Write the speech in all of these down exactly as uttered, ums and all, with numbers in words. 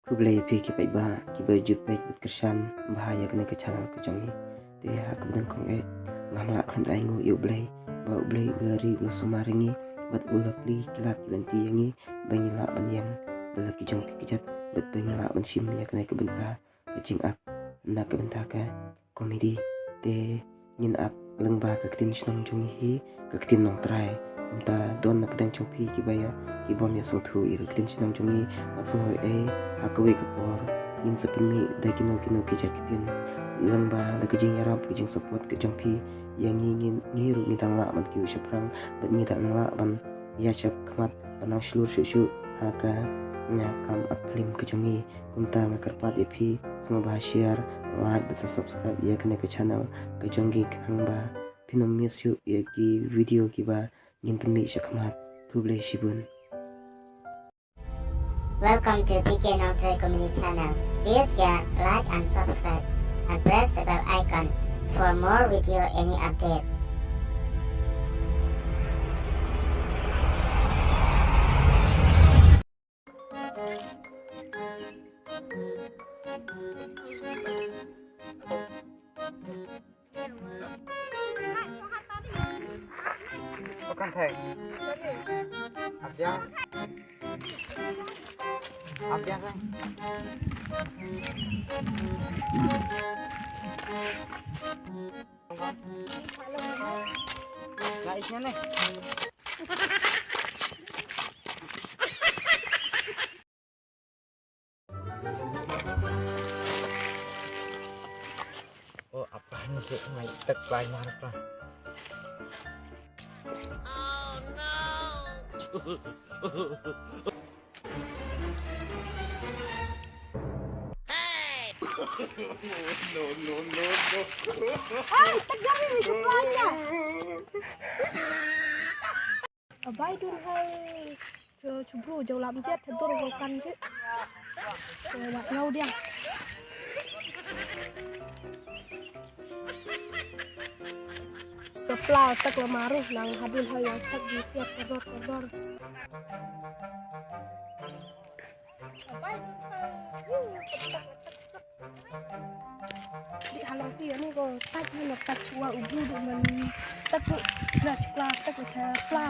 Khublei ïa phi ki paidbah kiba ju peit bad kyrshan bha ïa kane ka channel ka jong ngi. Te ha kaba dang kong eh, ngam lah khlem da ai nguh ïa U Blei, ba U Blei u la ri u la sumar ïa ngi bad u la plie ki lad ki lynti ïa ngi, ba ngi lah ban ïeng da la ki jong ki kjat bad ba ngi lah ban shim ïa kane ka bynta ka jingak na ka bynta ka comedy. Te ngin ak lyngba ka ktien shnong jong ngi hi, ka ktien nongtrai. Kumta don na pdeng jong phi kiba ïa, ki bym ïa sngewthuh ïa ka ktien shnong jong ngi, wat sngew hoi ei, ha kawei ka por ngin sa pynmih da kino kino ki jait ktien lyngba da ka jingïarap, ka jingsupport ka jong phi ïa ngi. Ngin, ngi ruh ngi dang lah ban kiew shaphrang bad ngi dang lah ban ïa shaphrang khmat ban nang shlur shuh shuh ha kane ka kam ak phlim ka jong ngi. Kumta nga kyrpad ïa phi, sngewbha share, like bad sa subscribe ïa kane ka channel ka jong ngi khnang ba phin ym miss shuh ïa ki video kiba ngin pynmih shakhmat. Khublei shibun. Welcome to P K Nongtrai Comedy Channel. Please share, like and subscribe and press the bell icon for more video any update. Bukan, Thai. Abdiang. Abdiang, Thai. Lah, isinya nih. Oh, apa ni sih? Ngai tek lai mar apa? No, no, no, no. Hai, tegar ni, cuba aja. Abai dur hai. Cho, cho bru, jauh lam jet, cho dur, jauh kan jet. Cho, wat ngau dia. Cho pla, tak la maru, nang hadul hai yang tak di tiap kordor, kordor. Di halong ti ani ko tak ni tak wa ubu du man tak na chkla tak cha pla.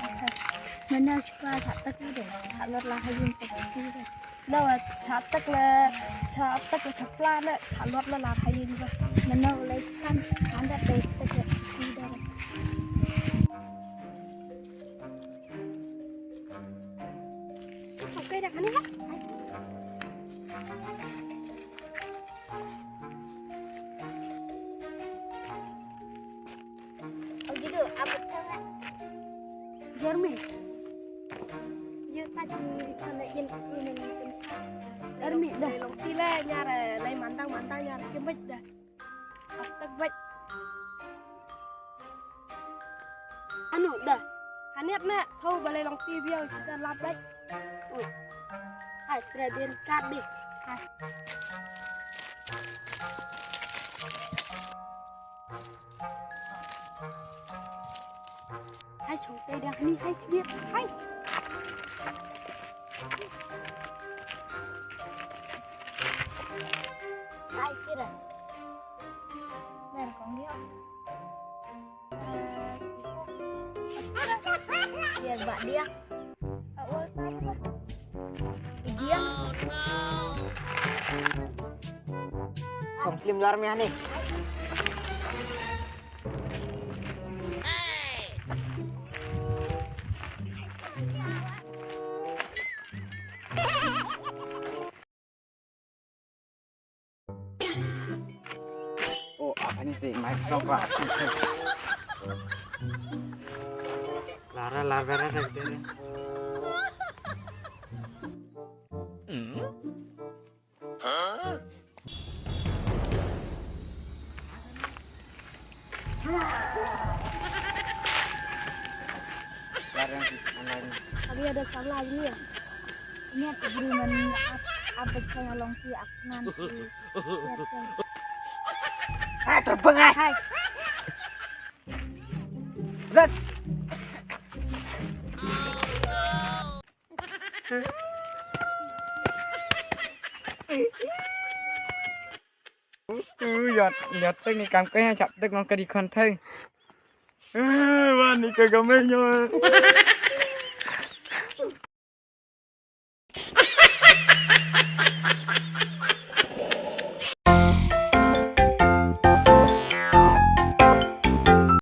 Mana chkla tak tak ni de. Halor la hayin tak ni de. Na wa cha tak la cha tak cha pla na halor la la hayin ba. Mana ulai kan anda de tak ni de. Oke dah kan ni lah. Oh gitu, apa cara? Jeremy. Ya tadi sana yang ini. Jeremy dah. Long tila nyara lai mantang mantang nyara kemet dah. Atak bait. Anu dah. Haniat na thau balai long ti biau kita lap bait. Oh. Hai, kira din kat deh. Hai. Hai, chong tei dah ni, hai, chibit. Hai. Hai, kira. Ner kong dia. Dia bak dia. Awal tadi lah. Dia. Kong film luar meh ni. Oh, apa ni sih? Main tongkrak. Lara, lara, lara, lara. Abi ada salah ni ya. Ini aku beri mana apa apa saya long si aknan si. Ah, terbang ah. Hai. Rat. Ui, yot, yot, teng ni kam kai ha chap tek nong ka di khon thai. Wan ni ka gamai nyo.